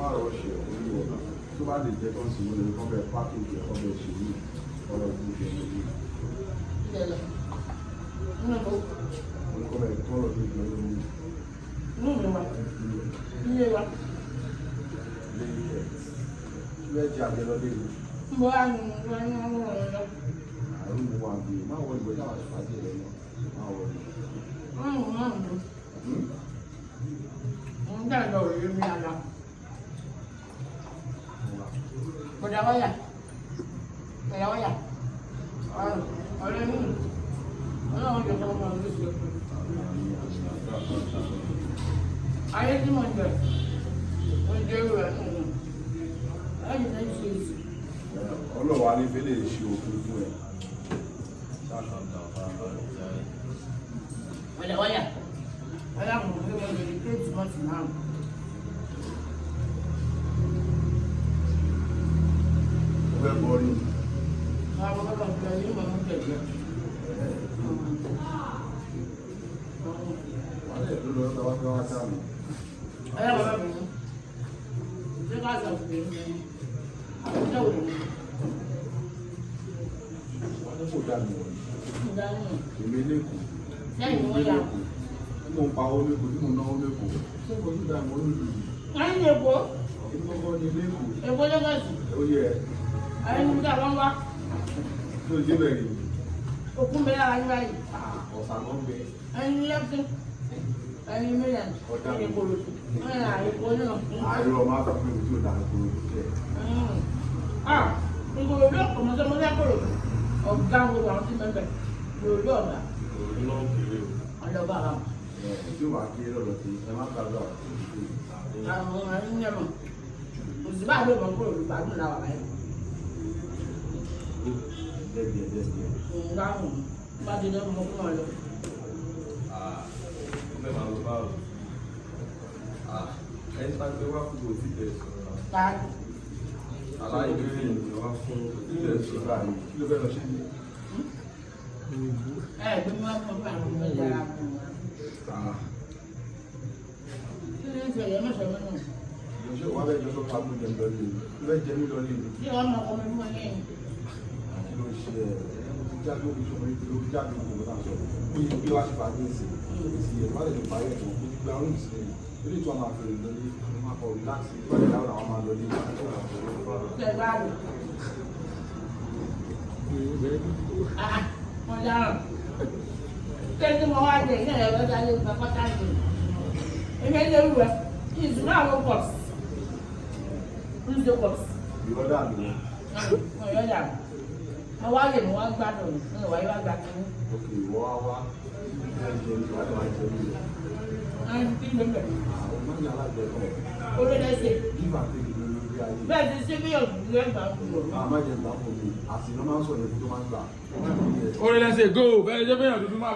Má rọ̀ṣẹ̀ orí ẹ̀ tó bá lè jẹ́ kán sí mo lè kán bẹ pákéjì ẹ̀ kán bẹ ṣe yìí ọ̀rọ̀ ìlú ìjọ lórí. Ilẹ̀ nínú ìbò. Mo ní kán bẹ kán lọ sí ìjọ lórí. Inú mi wà. Ilé wa. Lẹ́yìn ẹ̀ ṣé ẹ jẹ́ àjẹlọ lé mi? Ń bọ̀ wá ní wọn ní wọn wọn lọ. Àrùn mi wà bí má wọ ìwé táwọn àṣìfàjì rẹ lọ má wọ ìwé. Ń dàgbà òye mi àlá. Bọ̀dà wáyà. Bọ̀dà wáyà. Ọ̀rẹ́ mi. Ọlọ́run jẹ́ kọ́ ọmọ mi sí. Ayé tí mo jẹ, mo jẹ ìwé nínú. Láti ní ṣe èsì. Ọlọ́wà ní fẹ́lẹ̀ ṣe òfin fún ẹ. Bọ̀dà wáyà. Ọlọ́run mo ní mo lè rí kéètì mọ́tì náà. Ó fẹ́ bọ́ ní. Àwọn ọmọ bàbá mi ní màmú tẹ̀lé. Wọ́n lè lọ lọ́wọ́ wá fẹ́ wá dá mi. Ọlọ́run bàbá mi ní. Ṣé ká sọ fún mi ní? Àkójọ òní. Wọ́n ní kò dá mi wọ̀nyí. Ìdáhùn. Èmi lẹ́kọ̀ọ́. Sẹ́yìn ni wọ́n yà. Tí mo ń pa owó lẹ́kọ̀ọ́, tí mo ń náwó lẹ́kọ̀ọ́. Ṣé nǹkan tó dá mi wọ́n lójú yìí? Wọ́n ní Èkó. Èmi kọ́kọ́ ní lẹ́kọ̀ọ́. Èkó Lagos. Ó yẹ Ayé ní bí àwọn wá. tó jẹ́ bẹ̀rẹ̀ Òkú mi lára ní báyìí. ọ̀sán kan bẹ. Ẹyin lẹ́kùn. Ẹyin mílíọ̀nù. Ọ̀dà. Ẹyin kòròdú. Wọ́n yà Èkó náà. Àìrọ̀ máa fi pé ojú ọ̀dà kòrò jẹ́. Ah! Ìkòròdú ọ̀pọ̀ mọ́tò kòròdú. Ọ̀gá gbogbo àwọn tí mẹ́fẹ̀. Ìkòròdú ọ̀gá. Ọ̀dọ̀gba àwọn. Tí ó bá kéré lọ́dọ̀ tí ẹ má gbàgbọ́ àwọn tó ń gbé. Àwọn ẹyin yẹn mọ̀. Òṣìbá ló mọ̀ kòròdú gbádùn làwà báyìí. Dẹ́bi ẹ̀ dẹ́bi ẹ̀. Ngáhùn. Bá ti dẹ́ mọ́ fún ọ lọ. Ẹni tá gbé wá fún kò tí tẹ̀ sọ̀rọ̀ náà. Táàgì. Aláìní ni wá fún kò tí tẹ̀ Ṣé sọ̀rọ̀. báyìí kí ló fẹ́ lọ ṣe ní? Ẹ gbé mi wá fún ọ fún àwọn ọmọ ìyára fún wọn. Kí ni ìṣẹ̀lẹ̀ mẹ́sàn-án nínú? Ṣé wàá bẹ́ẹ̀ jọ sọ fún agbóúnjẹ mi lọ lé mi? Ló fẹ́ jẹ mí lọ lé mi? Ṣé wọ́n mọ ọkọ mi fún ẹ lẹ́yìn? Kí ló ṣe ẹ̀? Mo ti jáde omi ṣọmọ yìí ló jáde omi kò náà sọ. Mo yí bí wá ṣe fàájì ìsìn. Èsì ẹ̀ má lè lè parí ẹ̀tàn. Mo ti gba rúùmù sílẹ̀. Ilé ìtura máa fèrè lọ lé. Mo máa kọ relax. Ìtura ìdáwọ̀ làwọn máa lọ lé. Ṣé ẹ bá rò? Ah, mo dáràn. Ṣé tí mo wá jẹ ìyá ẹ̀rọ dálé gba pátá jù? Èmi ẹ̀ lérú ẹ̀ kí n sùn láwọn cups. Ń ṣe cups. Ìrọ́dà mi wọ́n. Mo yọ̀ dà. Mo wá lè mo wá gbádùn mi, mo wáyé wá gbà kí n. Ok, ìwọ wá wá. Ẹ jẹ mi, wàá lè wá jẹ mi lọ. Ẹn kí ló bẹ̀? Àwọn máa ń yàrá jẹ náà. Orí lẹ́sẹ̀. Give and take ló lórí ayé. Bẹ́ẹ̀ ti ṣé bí òdùdú ẹgbàá ń lò. Àwọn máa jẹ ìgbà fún mi. Àsìná máa ń sọ̀rọ̀ ẹ̀kú tó máa ń gbà. Orí lẹ́sẹ̀ go bẹ́ẹ̀ jẹ́ bẹ́yàn dúdú máa.